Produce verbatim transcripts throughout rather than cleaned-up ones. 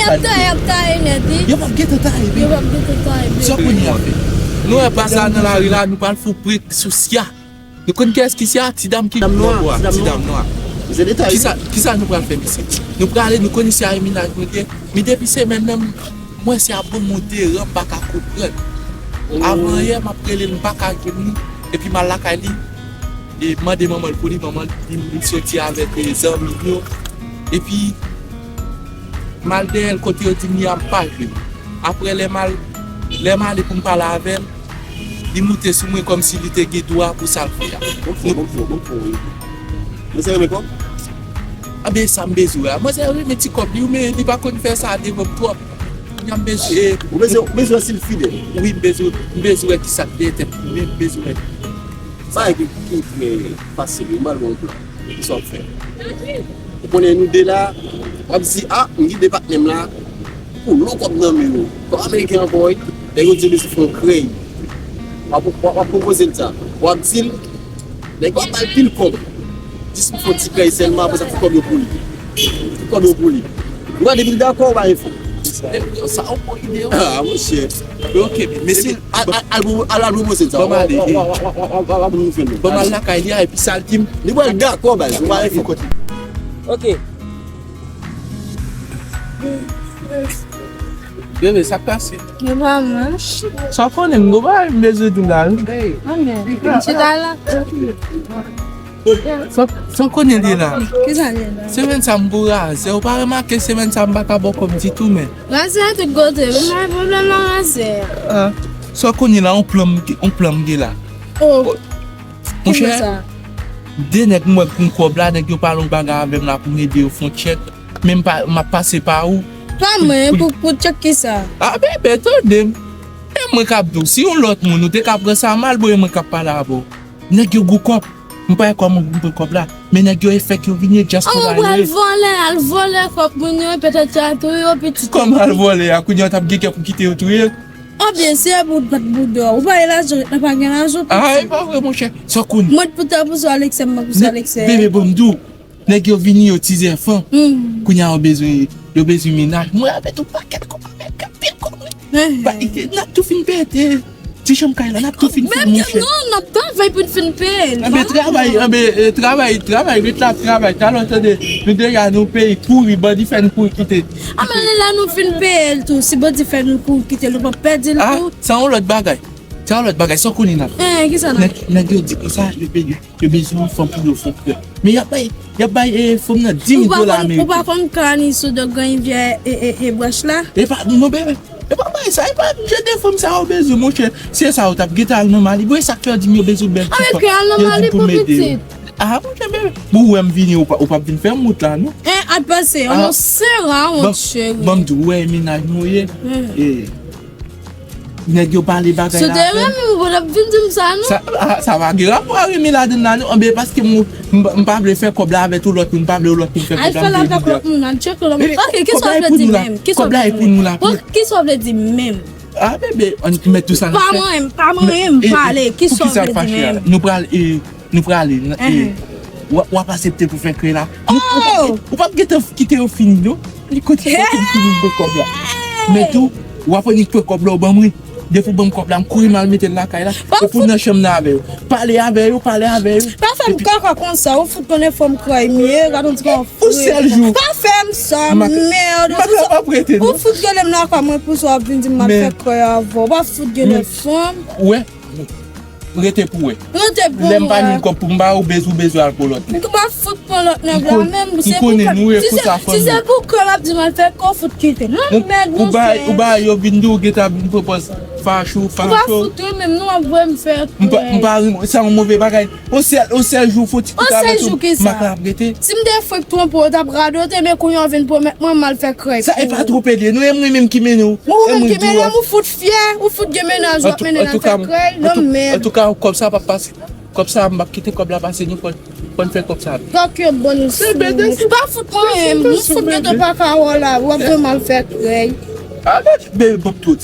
Ap taye, ap taye nèt, wi. Yo p ap gentan taye, wi. Yo p ap gentan taye, wi. Sa w konn y ap fè? Nou wè pa sa nan lari la, nou pral fè w prank sou Sya. Nou konn kiyès ki Sya? Ti dam ki bò a, ti dam nwa. Kisa, kisa nou pral fè, mesye? Nou prale, nou konn Sya e mennaj nou gen. Men depi semèn nan, m wè Sya ban m yon deran m pa ka konprann. Avan yè, m ap rele l, m pa ka jwenn li. Epi m al lakay li, e mande manman l pou li, manman l di m li soti avèk, e, zanmi l yo. Epi, m al dèyè l kote yo di m li a, m pa jwenn. Apre, lè m al, lè m ale pou m pale avè l, li moute sou mwen kòmsi li te gen dwa pou sa l fè a. Bon fò, bon fò, bon fò, wi. Manzè renmen kòb? Anben, sa m bezwen wè a. Manzè renmen ti kòb li, wi, men li pa konn fè sa devan m twòp. Kounye a m bezwen, e, ou bezwen, ou bezwen si l fidèl? Wi, m bezwen, m bezwen wè kisa k dèyè tèt li, men m bezwen wè. Bagay ki, ki trè fasil, wi, m pral ba w yon plan. Kisa w ap fè? Ou konnen nou de la, w ap di, a, m gen de patnè m la, pou lo kòb nan men yo. Kòb ameriken ankò, wi. Nèg yo di yo bezwen fè yon krèy. W ap, w ap, w ap pwopoze l sa. W ap di l, nèg yo ap ba l pil kòb. Jis pou fè yon ti krèy sèlman, apre sa, fè kòb yo pou li. Fè kòb yo pou li. Ou gade, depi l dakò, ou ba enfo. Sa yon bon ide, wi. A, monchè. Ok, men, men se Al, al, al, al, al pwopoze l sa. Ban m ale, e. Ban m al lakay li a, epi sa l di m. Li pral dakò, baz. Ou pa refè kote. Ok. Bebe, sa k pase? Yo pa manch. Sa w konnen, m gon bagay m bezwen di w la, wi. Anmè, chita la. Sa, sa w konnen li la? Kisa li la? Semèn sa m gwo razè. Ou pa remake semèn sa m pa ka ba w kòb ditou, men. Razè tout kote, men pa pwoblèm nan razè. A, sa w konnen la, on plan m gen, on plan m gen la. Oh, monchè, de nèg m wè k gon kòb la, nèg yo pale yon bagay avè m la pou m ede yo fè yon tchèk, men m pa, m ap pase pa ou. Pa mwen, pou, pou tchèk kisa? A, bebe, tande m. E mwen k ap di w, si yon lòt moun, ou te ka pran sa mal, bon, e mwen k ap pale avè w. Nèg yo gwo kòb. M pa wè kòman pou m pran kòb la. Men nèg yo e fèk yo vini e dyaspora yo ye. Ou pral vòlè, al vòlè kòb moun yo, petèt y a touye yo pitit. Kòman al vòlè a? Kounye a w t ap gen kè pou kite yo touye? Anben, se pou bat boudò. Ou pa gen lajan, ret la pa gen lajan. A, e pa vre, monchè. Sa w konnen. Mwen t pou ta pou sou Alexè, m pa pou sou Alexè. Bebe, ban m di w. Nèg yo vini, yo ti zèfan. Kounye a yo bezwen, yo bezwen mennaj. Mwen avè tou pakèt kòb, avè anpil kòb, wi. N ap tou fin pete. Ti chanm kay la, n ap tou fin fè l, monchè. Non, n ap travay pou n fin peye l. Anben, travay, anben, e, travay, travay, ret la ap travay. Talè w tande, nou deja nou peye, kouri, bandi fè n kouri kite. Anben, lè la nou fin peye l tou, si bandi fè nou kouri kite l, nou p ap pèdi l tou. A, sa yon lòt bagay. Sa yon lòt bagay, sa w konnen n ap fè. Nèg, nèg yo di konsa, yo peye. Yo bezwen yon fanm pou yo fè krèy. Men y ap bay, y ap bay, e, fanm nan di mil dola ameriken. Ou pa konn, ou pa konn Kani sou do Gran Rivyè, e, e, e, Branch la? E pa, non, bebe, e pa bay sa, e pa jan de fanm sa yo bezwen, monchè. Se sa yo t ap gentan al nan Mali. Bon, e sa k fè yo di m yo bezwen bèl ti fanm. Yo di m pou m ede yo. A, monchè, bebe, bon, ou wè m vini, ou p ap vin fè m wout la, non? E, al pase, on sera, monchè. Ban m di w, ou wè e mennaj nou ye. E, Nèg yo pale bagay la. Si w te renmen m, ou pa t ap vin di m sa, non? Sa, a, sa pa gen rapò a renmen ladann la, non. Anben, paske m, m, m pa vle fè kòb la avèk yon lòt moun, m pa vle yon lòt moun fè kòb la, m vle di byen. Al fè l avèk lòt moun, al tcheke lòt moun. Ok, kisa w vle di menm? Kisa w vle di menm? Kòb la e pou nou la. Kisa w vle di menm? A, bebe, ann mèt tou sa nan fè. Pa mwen, pa mwen, m pale. Kisa w vle di menm? Nou pral, e, Nou prale, n-, e, w a, w ap asepte pou fè krèy la. Ou, ou p ap, ou p ap gentan kite yo fini, non. Li konn, li konn fini pran kòb la. Men tou, w ap annik pran kòb la, ou ban mwen. Depi w ban m kòb la, m kouri m al mete l lakay la. Epi w nan chanm nan avè yo. Pale avè yo, pale avè yo. Pa fè m kaka konsa, ou fout konnen fò m krèy m ye, gad on ti kòman frè. Yon sèl jou. Pa fè m sa, mèd. M pa ka, m ap rete, non. Ou fout rele m lakay mwen pou sa w ap vin di m m ap fè krèy avè w. W ap fout gele fanm. Ou wè? Rete pou wè. Rete pou wè. Lè m pa jwenn kòb pou m ba ou, bezwen, ou bezwen al pou lòt nèg. Ou pa fout pou lòt nèg la menm, se pou kòb. Si se, si se pou kòb, ap di m al fè kòb, fout kite. Non, mèd, monchè. Ou ba, ou ba yo vin di w gentan vin pran pòz fache w, fache w. Ou pa fout, wi, menm non, ap voye m fè. M pa, m pa, sa yon move bagay. On sèl, on sèl jou, fò ti kout avè tou, m pa ka ap rete. Si m te fenk twonpe w, w t ap radote, men kounye a w vin pwomèt mwen m al fè krèy. Sa e pa twonpe l ye, non, e mwen menm ki mennen w. Ou menm ki mennen m, ou fout fyè, ou fout gen mennaj, w ap mennen l al fè krèy, non, men. Antouka, kòb sa p ap pase. Kòb sa, m p ap kite kòb la pase, non, fò n, fò n fè kòb sa. Kòk yo bon, nou sou. Pa fout mwen, m fout gentan pa ka wè w la, w ap voye m al fè krèy. A, gade, bebe, bon, tout.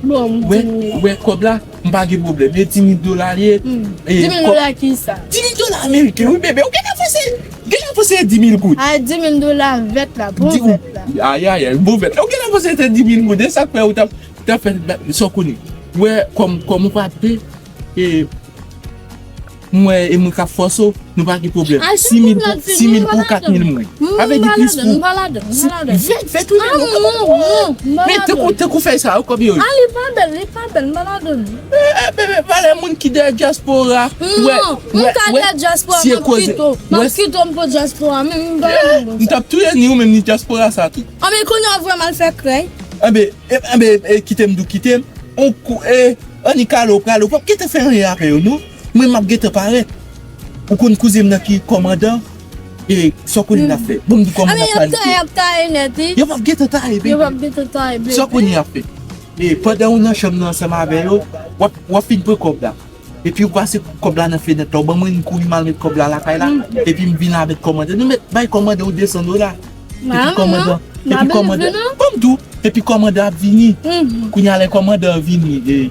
Bon, m vini. Wè, wè, kòb la. M pa gen pwoblèm. E di mil dola li ye. Di mil dola kisa? Di mil dola ameriken, wi, bebe. Ou gentan panse, gentan panse e di mil goud. A, di mil dola vèt la, bon vèt la. Ayayay, bouvèt. Ou genlè panse se te di mil goud, e sa k fè ou t ap, t ap fè, sa w konnen. Ou wè, kòm, kòm ou pa te, e, mwen, e mwen k ap fòse w, nou pa gen pwoblèm. Sis mil pou, sis mil pou kat mil mwen. Avè di plis pou. Vèt, vèt, wi, men ou konprann. Men tankou, tankou fèy sa yo, kòb yo. Ah, li pa bèl, li pa bèl, m pa ladan. Eh, eh, bebe, valè moun ki dèyè dyaspora. Non, m ka dèyè dyaspora, m ap kite w. M ap kite w, m pran dyaspora, men m pa ladan. M t ap touye ni ou menm ni dyaspora sa tou. Anben, kounye a w vre m al fè krèy. Anben, e, anben, e, kite m di w, kite m. On kou, e, annik ale w prale, w p ap gentan fè anyen avè yo, non. Mwen, m ap gentan parèt. Ou konn kouzen m nan ki kòmandan, e, sa w konnen l ap fè. Bon, m di kòmandan. Anben, y ap taye, y ap taye nèt, wi. Yo p ap gentan taye, baby. Yo p ap gentan taye, baby. Sa w konnen y ap fè. E, pandan ou nan chanm nan ansanm avè yo, w ap, w ap fin pran kòb la. Epi ou pase kòb la nan fenèt la, ou ban mwen, m kouri m al met kòb la lakay la, epi m vin avèk kòmandan. Nou mèt bay kòmandan yon de san dola. Epi kòmandan, epi kòmandan, ban m di w, epi kòmandan ap vini. Kounye a lè kòmandan an vini, e,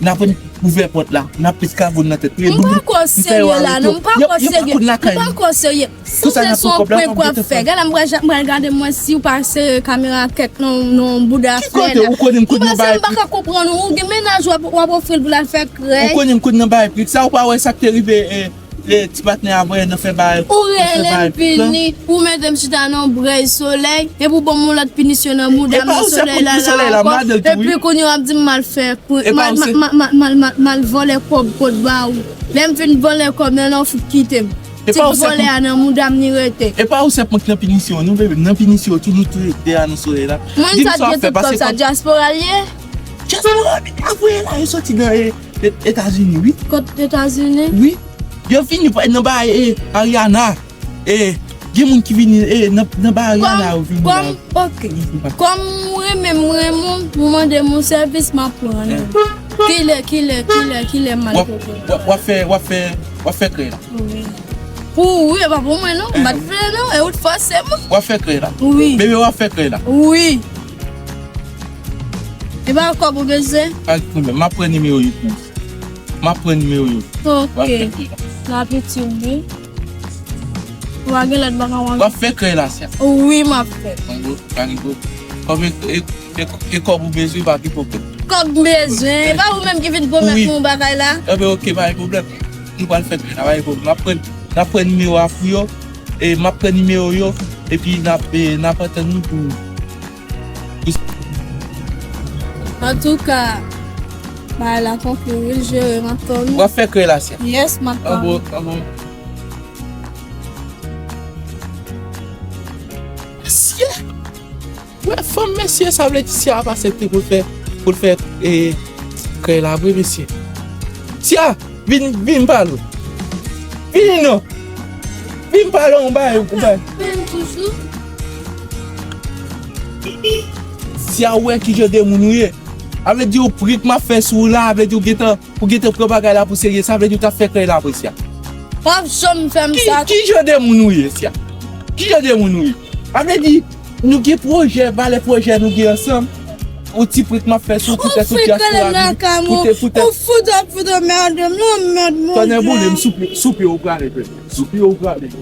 n ap ouvè pòt la, n ap pete kavon nan tèt li. M pa kwè w serye la, non, m pa kwè w serye. M pa kwè w serye. Si w se se yon prank w ap fè, gade m pral, m pral gade mwen si w pa sere kamera kèk nan, nan bouda flè la. Ki kote ou konnen m konnen yon bagay prank? M pa ka konprann ou, ou gen mennaj w ap, w ap ofri l pou l al fè krèy. Ou konnen m konnen yon bagay prank sa, ou pa wè sa k te rive, e, e, ti patnè a voye nan fè bagay. Ou rele m vini, ou mete m chita nan ombrèj solèy, epi w ban m yon lòt pinisyon nan mouda m nan solèy la la ankò, epi kounye a w ap di m m al fè, m al, m al, m al, m al, m al vòlè kòb kot ba ou. Lè m fin vòlè kòb nan, nan w fout kite m. Ti vòlè a nan mouda m li rete. E pa ou sèlman k nan pinisyon, non, bebe. M nan pinisyon tou, nou tou de a nan solèy la. Moun sa t gen tout kòb sa, dyaspora l ye? Dyaspora, a voye la, yo soti nan, e, e, Etazini, wi. Kot Etazini? Wi. Yo vini nan bagay, e, Ariana. E, gen moun ki vini, e, nan, nan bagay Ariana, yo vini la. Kòm, ok. Kòm ou renmen m, renmen w, ou mande m yon sèvis, m ap pran l. Kilè, kilè, kilè, kilè m al kote w? W ap, w ap fè, w ap fè, w ap fè krèy la. Wi. Pou ou, wi, e pa pou mwen, non. M pa t vle, non. E ou t fòse m. W ap fè krèy la. Wi. Bebe, w ap fè krèy la. Wi. E pa kòb ou bezwen? Pa gen pwoblèm. M ap pran nimewo yo pou ou. M ap pran nimewo yo. Ok. W ap fè krèy la. N ap itil li. Ou pa gen lòt bagay w ap fè? W ap fè krèy la, sè. Wi, m ap fè. Bon, bon, pa gen pwoblèm. Kòb e, e, e, e kòb ou bezwen, pa gen pwoblèm. Kòb m bezwen. E pa ou menm ki vin pwomèt mwen yon bagay la? Enben, ok, pa gen pwoblèm. Nou pral fè krèy la, pa gen pwoblèm. M ap pran, n ap pran nimewo a pou yo. E m ap pran nimewo yo. Epi n ap, e, n ap antann nou pou Antouka, bagay la konpli wi, jere, m ap tann ou. W ap fè krèy la, sè? Yes, m ap tann ou. An bon, an bon. Mesye! Wè fanm mesye, sa vle di sè a pa aksepte pou l fè, pou l fè, e, krèy la vre, mesye. Sè a! Vin, vin pale w. Vin non. Vin pale w yon bagay, yon bagay. Si a wè ki jan de moun ou ye. A vle di w prank m ap fè sou ou la, a vle di w gentan, ou gentan pran bagay la pou serye, sa vle di w t ap fè krèy la vre, sè a. P ap janm fè m sa. Ki, ki jan de moun ou ye, sè a? Ki jan de moun ou ye? A vle di, nou gen pwojè, valè pwojè nou gen ansanm. Yon ti prank m ap fè sou ou poutèt tout dyaspora vini. Poutèt, poutèt. Ou fout ap fout anmède m, non, mèd, mon Dye. Tonnè boule m, souple, souple, ou prale, souple, ou prale.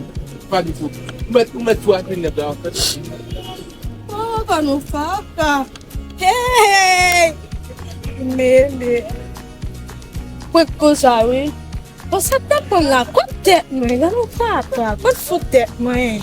Pa di tou. Ou mèt, ou mèt tou ak linèt la, an fèt. Oh, pa nou faka. Hey! Mele. Prank konsa, wi. Bon, sa k t ap pran m la, kot tèt mwen? Gade yon papa, kot fout tèt mwen?